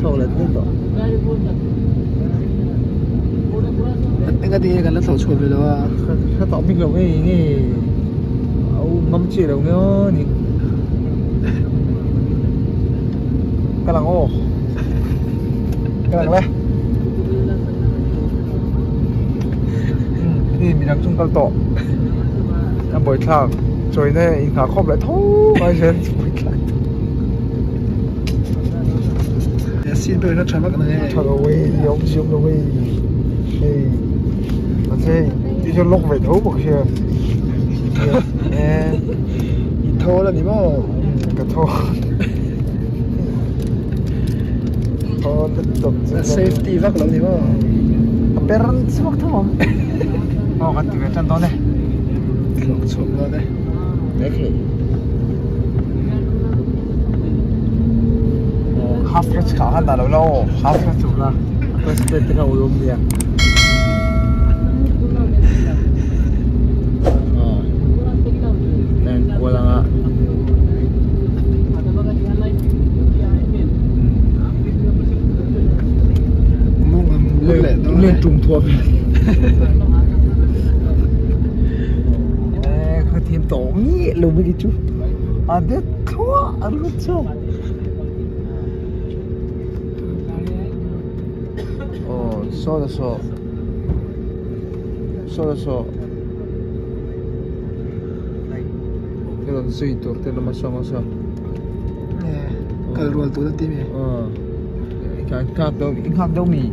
Thlawk leh daih tawh. Enga tinge kan la thlawh chhuah ve lo a? Ka tawh bik lo ngei ngei. A u ngam chiah lo nge aw ni. Ka lang aw. Ka lang le. Ni midang chung kal tawh. A buaithlak chawina inghah khawp leh tho mai zel buaithlak. Seat belt kha tha vak na nge? Tha lo e, awm si awm lo e. Hei mahse ti chuan lock ve tho bawk sia. I thawl a ni maw? Ka thawl. Thawl lutuk chu. Safety vak lo ni maw? A per chhuak tho ang. Aw kan ti ve tan dawn e. Thlawk chhuak dawn e. Maithei. Half clutch kha han dah lo la aw half clutch awm la clutch plate te kha ui awm nia. Aw kual anga. Mawng ang lut leh dawn e. Len tum thuam. Ka thiam tawh miah lo mai chu a det thluah a lut chhuak aw saw la saw saw la saw ka rawn zui tur te lama saw saw kal rual tur a ti mi aw i nghak deuh i nghak deuh mi.